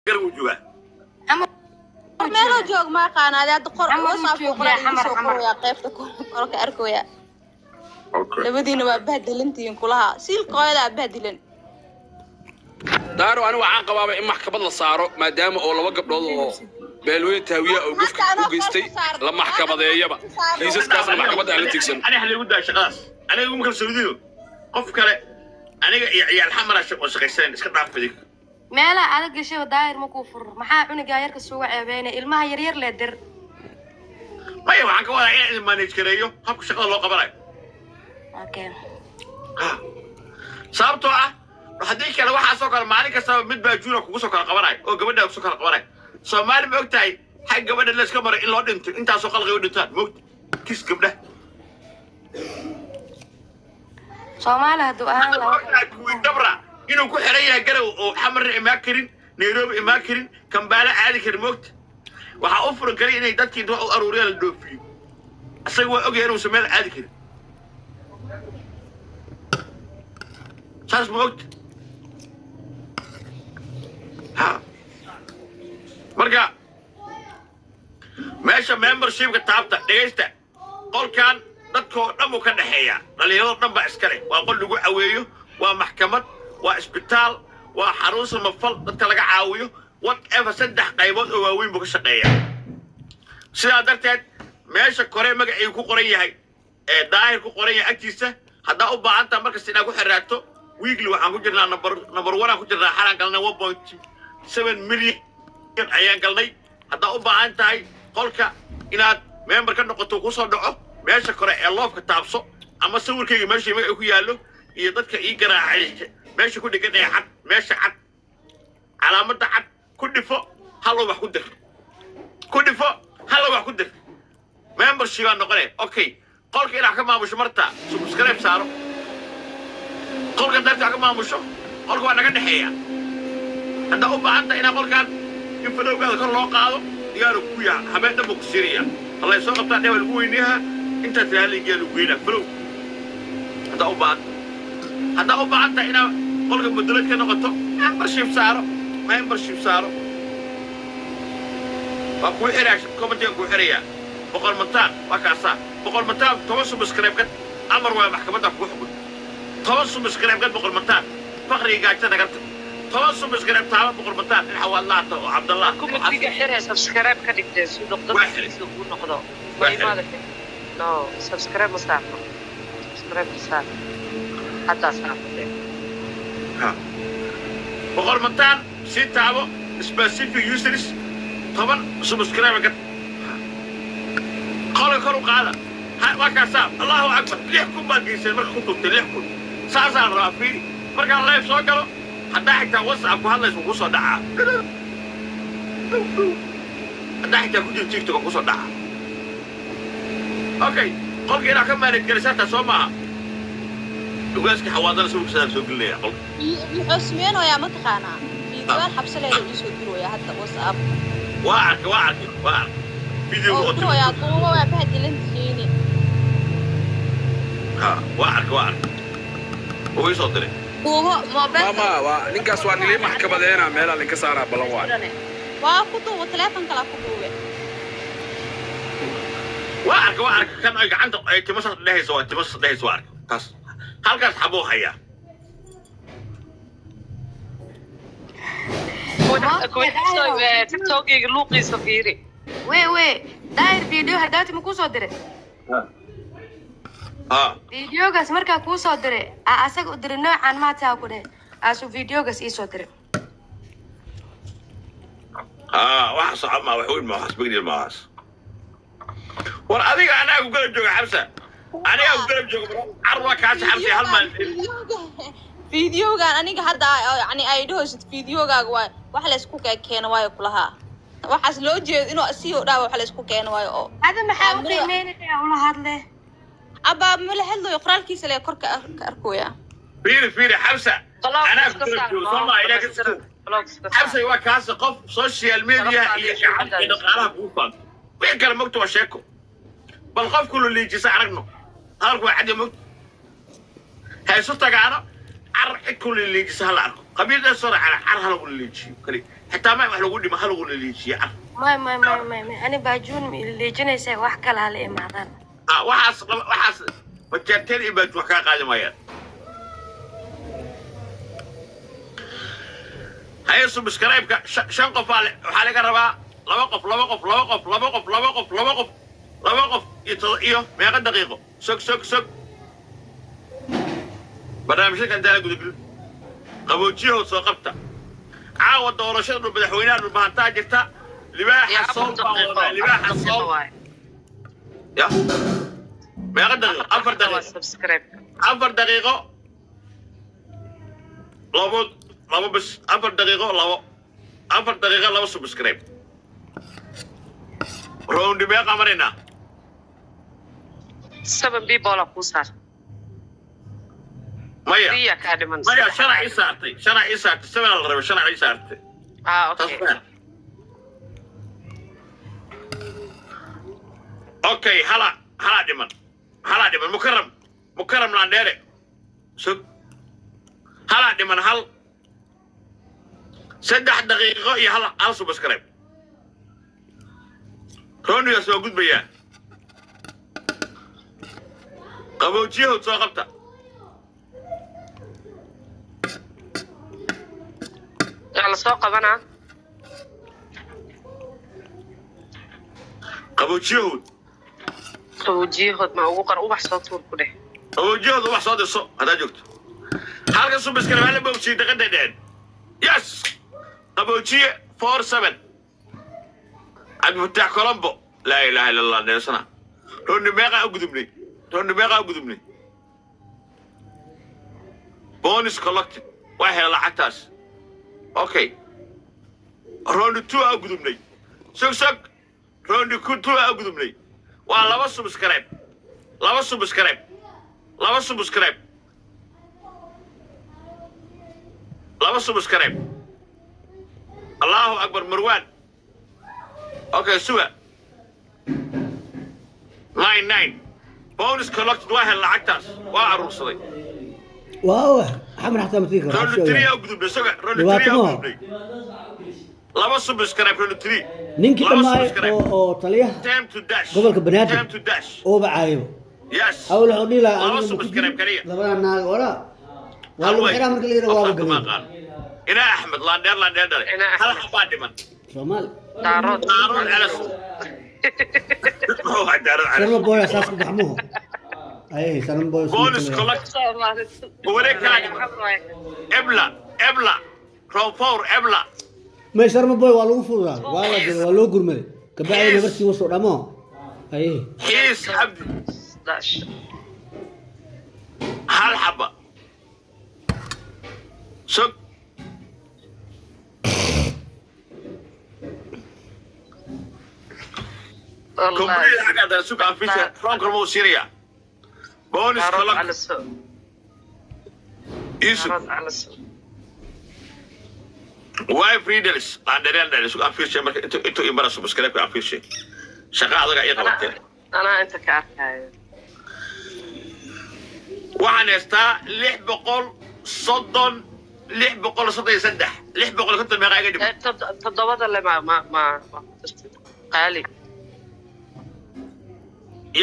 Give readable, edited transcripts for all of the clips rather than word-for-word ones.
Garow joogaa. Meeloo joog ma aqaana. Hadda qor. Xamar uu WhatsApp ku joogaa, qoraa Xamar, soo Xamar. qoraya qaybta korka arkaya. Okay. Labadiina waa bahdilantihiin kulaha, siilka hooyadaa bahdilan. Daaro, ani waxaan qabaaba in maxkamad la saaro, maadaama oo laba gabdhood oo beelweyn taawiya oo gofka u geystay la maxkamadeeyaba, kiisaskaasna maxkamadda aan la tigsan. Aniga haligu daa shaqadaas, aniga iguma kalsoonidido qof kale. Aniga iyo ciyaal Xamara oo shaqaysanan iska dhaaf idig. Meelaha adag gashay Daahir makuu fur. Maxaa cunugaa yarka suuga ceebeynaya? Ilmaha yaryar lee dir. Maya, waxaan ka wadaa inaan idin manage gareeyo habka shaqada loo qabanayo. Okay. Ha. Sababtoo ah haddii kale waxaasoo kale maalin kastaba mid baa juuna kugu soo kala qabanayo oo gabadha kusoo kala qabanayo. Soomaali ma og tahay xag gabadha la iska maray in loo dhinto, intaasoo qalqi u dhintaan, ma ogta kis gabdhaha? Soomaali hadduu ahaan Ma lahaa. ogtahay kuwii Dabra inuu ku xiran yahay Garow oo Xamarna imaan karin, Nairobi imaan karin, Kambaale aadi karin? Ma ogta waxaa u furan kara inay dadkii inta wax u aruuriyaan la dhoofiyo? Isaga waa ogyahay inuusan meel aadi karin. Saas ma ogta? Ha, marka meesha membershipka taabta. Dhegaysta, qolkan dadkoo dhan buu ka dhexeeyaa, dhallinyarado dhan baa iska leh. Waa qol lagu caweeyo, waa maxkamad, waa isbitaal, waa xarun samafal dadka laga caawiyo, whatever. Saddex qaybood oo waaweyn buu ka shaqeeyaa. Sidaa darteed meesha kore magacii ku qoran yahay ee Daahir ku qoran yahay agtiisa, haddaa u baahan taha markasta inaad ku xiraato. Weekly waxaan ku jirnaa number one aan ku jirnaa. Xalaan galnay, 1.7 million ayaan galnay. Haddaa u baahan tahay qolka inaad member ka noqoto, kusoo dhaco meesha kore ee loofka taabso ama sawirkayga meesha magaca ku yaallo iyo dadka ii garaacay meesha ku dhegan ee cad, meesha cad, calaamadda cad ku dhifo. Hal ubax ku dir, ku dhifo, hal ubax ku dir, membership aa noqonaya. Okay, qolka inaad ka maamusho marta subscribe saaro. Qolka darta ka maamusho, qolka waa naga dhexeeya. Haddaa u baahan tahay inaa qolkan in falowgaada kor loo qaado, diyaaru ku yaha. Habeen dhan buu ku siinaya. Hallay soo qabtaa dheh, waa lagu weyneeyaa. Intaa tiraa liigiyaa lagu weynaa falow. Haddaa u baahan tahay inaa qolka modulad ka noqoto, membership saaro, membership saaro. Waa kuu xirayaa, commentiga kuu xirayaa. Boqol Mataan waa kaasaa. Boqol Mataan 10 subscribe gad, amar waa maxkamadda kugu xukun. 10 subscribe gad, Boqol Mataan. Faqriga gaajo nagarta. 10 subscribe taaba, Boqol Mataan. In Xawaadlaata oo Cabdallah. Commentiga xire, subscribe ka dhigtee si noqdo. Waa xiray. Dadkiisa uu noqdo. Waa xiray. Imaada. No, subscribe ma saarno, subscribe ma saarno, haddaa saartee. Ha. Boqol Mataan sii taabo, specific users, 10 subscribe gad. Qolka kor u qaada. Waa kaasaa. Allahu akbar, 6,000 baad geyseen marka ku tugtay, 6,000. Saasaan rabaa. Fiiri, markaan live soo galo, haddaa xitaa WhatsApp ku hadlayso wuu kusoo dhacaa, haddaa xitaa ku jiro TikTok waa kusoo dhacaa. Okay, qolka inaad ka manage gelisataa soo maaha. Ugaaska Xawaadana sawirkiisaan soo gelinaya qolka. Muxuu sameynayaa mataqaanaa? Fiidiyoal xabsaleeda ii soo dirooya hadda WhatsApp. Waa arkay, waa arkay, waa arkay videoga. Oo oo dirooyaa duuba, waa bahdilantihiini. Ha, waa arkay, waa arkay, wuu ii soo diray. Duubo mobilka. Mama, waa ninkaas, waa nilii maxkamadeena, meelaa linka saaraa ballan waay. Waa ku duubo, teleefon kalaa ku duube. Waa arkay, waa arkay. Kan ay gacanta ay timasas dhehayso, waa timasas dhehayso. Waa arkay taas, halkaas xabuu hayaa. TikTokayga luuqiisa fiiri. Wee wee, Daahir, video haddaati ma kuu soo diray? Ha. Videogaas markaa kuu soo diray, aa asaga u diray, noocaan maataa ku dheh, aasuu videogaas ii soo diray. Ha, waxa socon maa, wax weyn maa, waxaas big deal maa waxaas. War adiga anaa ku garab jooga, Xabsa, anigaa ku garab jooga bro. Carwa kaasi Xabsi hal maalin. Videogan aniga hadda yani ay dhahoysid videogaaga waa wax la isku keeno waayo kulahaa. Waxaas loo jeedo inuu sii dhaaba wax la isku keeno waayo oo. Ada maxaa u qiimeynaya ula hadle? Abaa, mala hadlayo, qoraalkiisa le korka ka arkooya. Fiiri, fiiri Xabsa, anaa ku garab jooga soo maa ilaa ka sugo. Xabsa, waa kaasi qof social media iyo gacanta iyo dhaqaalaha kugu faanto. Wixii kale mogta waa sheeko. Bal qofku la liijisa aragno, hadalku waa cadya mogta. Ha isu tagaano. Car cid ku liliijisa hala arko. Qabiil dhan soo raacana, car ha lagu liliijiyo kali, xitaa ma wax lagu dhimo, ha lagu liliijiyo car. May, may, may, may, may, ani baajuun ma ilaleejinaysaa, wax kale hala imaadaan. Ah, waxaas waxaas majeerteen iyo baaj wax kaa qaadi maayaan. Haye, subscribe-ka shan qof aa waxaa laga rabaa laba qof, laba qof, laba qof, laba qof, laba qof, laba qof, laba qof iyo iyo meeqa daqiiqo. Sog, sog, sog. Barnaamijyada intaan la gudagelin, qaboojiyahood soo qabta. Caawa doorashada dhul madaxweynaha Dhulbahantaa jirta. Libaaxa sool baan wadaa, libaaxa sool. Ya, meeqa daqiiqo? 4 daqiiqo. Subscribe. 4 daqiiqo, labo, labo bas. 4 daqiiqo, labo, 4 daqiiqo, laba subscribe. Round meeqa maraynaa? Seven people aa kuu saar. Maya. Three kaa dhiman. Maya, shana ii saartay, shana ii saartay. Seven la rabay, shana ii saartay. Ah, okay. Okay, hala halaa dhiman, halaa dhiman. Mukaram, Mukaram Landheere, sug, halaa dhiman, hal. 3 daqiiqo iyo hal, hal subscribe. Roondigaas waa gudbayaa. Qaboojiyahood soo qabta. Waa la soo qabanaa. Qaboojiyahood. Qaboojiyahood ma ugu qor? Ubax soo tuur ku dheh. Qaboojiyahood, ubax soo dirso haddaad joogto. Halka subscribe hala bogsiyo daqaday dheheen. Yes, qaboojiye 47, Cabdifataax Colombo. Laa ilaaha illa Allah. Neesana rondi meeqaa u gudubnay? Rondi meeqaa u gudubnay? Bonus collected, waa hela lacagtaas. Okay, round 2 aa u gudubnay. Sug, sug, round 2 aa u gudubnay. Waa laba subscribe, laba subscribe, laba subscribe, laba subscribe. Allahu akbar, Marwan. Okay, suga. 99 bonus collected, waa hel lacagtaas, waa aruursaday. Waa Xamar xataa ma tigi karo. Round 3 aa u gudubnay. Suga, round 3 aa u gudubnay. Laba subscribe, round 3. Ninkii Laba dhammaay subscribe. oo taliyaha Time to dash. gobolka Banaadir. Time to dash. Ooba caayibo. Yes. Hawl wuxuu dhihi lahaa Laba aniga ma ku subscribe jirin kaliya. labadaa naag oraa waa lagu xiraa marka la yidhaha waaba Qofka ma gabay. aqaan. Ina Axmed Landheer, Landheer dhalay. Ina Axmed. Hal xabaa dhiman. Soomaali. Daarood. Daarood Calas. Muxuu ahaa Daarood Calas? Sarma Boy saas ku baxmuhu ay Sarma Boy. Bonus collect. Wareeg kala dhiman. Ebla, ebla, round 4, ebla. May, Sarma Boy waa lagu fududaa, waa la diray, waa loo gurmaday, kabacdi nabartii wasoo dhamo ay. Xiis Cabdi. Dash. Hal xaba. Sug. Wallahi. Complete lacag haddana. Sug, aan fiirsa. Roundkan ma uu siinayaa bonus Daarood collect? Calaso. Iisug. Daarood Calaso. Waay, freedels Landheer dhalay. Sug, aan fiirshay marka intuu imara subscribe aan fiirshay. Shaqa adaga ii qabateen. Anaa inta ka arkaayo. Waxaan haystaa 630, 633, 650. Meeqa iga dhiman? Eh, toddobada le ma ku jirtid. Qaali.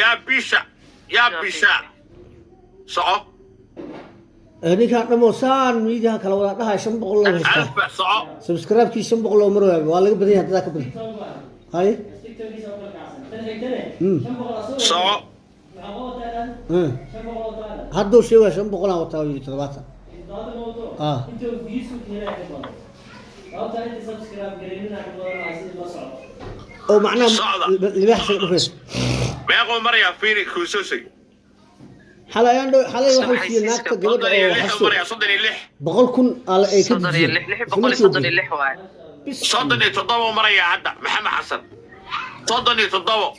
Yaa bisha, yaa Yaa bisha, soco. Ninkaan dhamoo saan miidiyaha kala wada dhahay 500 loo haystaa. Alfa, soco. Subscribe-kii 500 loo marwaayo, waa laga badan yahay, dadaa ka badan haye. Soco. Hadduu sheegaya 500 aan wataa, yidhi 70. Ah. Oo macnaha Socda. Libaax isaga dhufaysa. Meequu marayaa? Fiiri kuusoosay. Xalay ayaan dhow, xalay waxuu siiyey naagta gabadha 36 oo uu xaso marayaa, 36. 100,000 ala ay ka 36, dejiyeen. 636 waaye. 37 uu marayaa hadda. Maxamed Xasan, 37.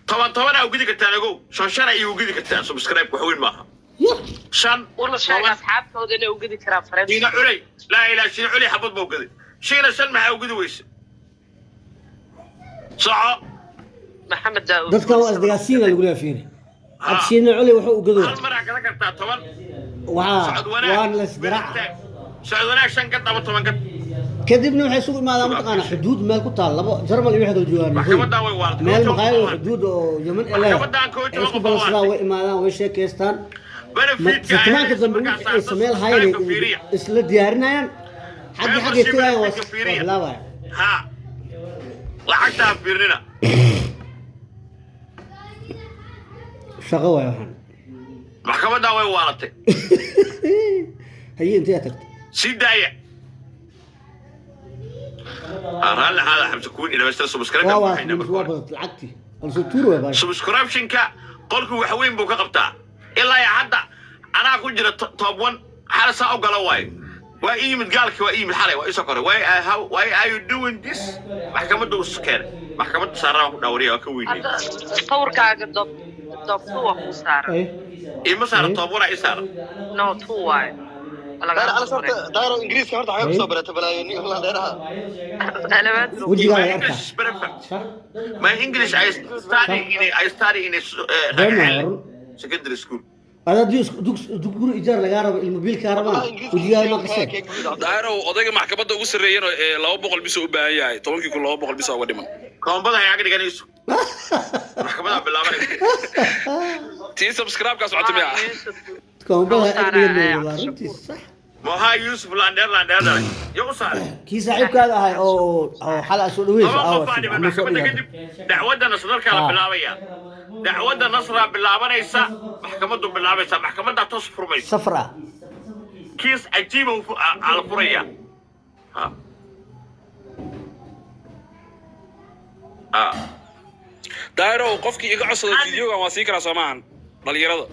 Toban toban aa ugidi kartaan, ogow. Shan shan ayay ugidi kartaan. Subscribe wax weyn maaha. Shan. Ula sheeg 10. asxaabtooda inay u gedi karaan friends. Shiina Culey, laa ilaa Shiina Culey xabad buu gaday. Shiina shan maxaa ugidi weyse? Soco. Maxamed Daawud. Dadkan waa isdagaasiina lagu leeyahay, fiiri abshiina Culey wuxuu u gadowa. Hal maraa gadan kartaa 10. Waa Socod wanaag. Waan la isgaraaca. Socod wanaag, 5 gad ama 10 gad. Kadibna waxay isugu imaadaan, mataqaana, xuduud meel ku taal, labo Jarmal iyo waxay kala joogaan waqooyi. Maxkamadan way waalatay. Meel 11 maqaayad oo qof. xuduud oo Yemen ee leedahay Maxkamadan ay 11 isku qof ballansadaan, waa way imaadaan, way sheekaystaan. Benefitka Sitimaanka dambe wixii ay sameen lahaayeen fiiriya. isla diyaarinayaan, xagga xaggay Membership tegayaan, waa benefit-ka waa fiiriya. bilaabaya. Ha, lacagtaa fiirnina. Shaqo waay waxaan. Maxkamadan way waalatay. Haye, intee tagtay? Sii daaya. Ha, raalli ahaada. Xamse Kuwin dhamaystira subscribe. Waa waa waa badat lacagtii alsoo tuuri waay baasha. Subscription-ka qolku wax weyn buu ka qabtaa. Ilaa iyo hadda anaa ku jira top one. Xalay saa u gala waayo, waa ii yimid gaalkii, waa ii yimid xalay, waa ii soo koray. Why are you doing this? Maxkamadda uu keenay, maxkamadda saaraan ku dhaawariya, waa ka weynay. Hadda sawirkaaga top two waa kuu saaran. Ay. Ima saara, top one aa ii saaran. No, two waaye. Waa lagaa Daayir soo horta, qoray. Daayir, Ingiriiska horta xagee kusoo baratay? Balaayo nin Landheeraha. Elementary. Wejigaa My laga English arkaa. is perfect. Sax. My English, I study in a Been waa run. secondary school. Ada haddii guri ijaar lagaa rabo, ilmo biil kaa rabaan, wejigaaga ma qaseen. Daahirow, odayga maxkamadda ugu sarreeyana ee 200 bisa u baahan yahay, 10,000 200 bisa uga dhiman. Koombada hayaa dhiganayso, maxkamadaa bilaabanaysa. Tii subscribe-kaa socota miya? Yusuf. Koombada Wuxuu ag dhigan saaraa, waa runtiis, sax. Moha Yusuf Landheer, Landheer dhalay yo u saaray. Kii saaxiibkaada ahay oo xala soo dhaweysa. 10 aawa qof baa dhiman ama soo maxkamadda dhigaatay. Kadib dacwadda nasralkaa la bilaabaya, dacwadda nasraa bilaabanaysa, maxkamaddu bilaabaysa, maxkamaddaa toos furmaysa. Safar ah. Kiis cajiiba aa la furaya. Ha. Ha. Daahirow, qofkii iga codsada videogan waa siin karaa, soo maahan dhalinyarada?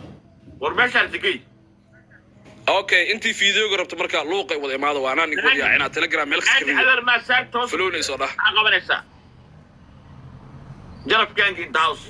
War meeshaan tegey. Okay, intii videoga rabto marka luuqay wada imaada, waa anaa ninka wada Telegram meel kasta Aad ka rido. Adar maasaag toos. Follow-na isoo dhah. Maxaa qabanaysaa? Jalaf gang in the house.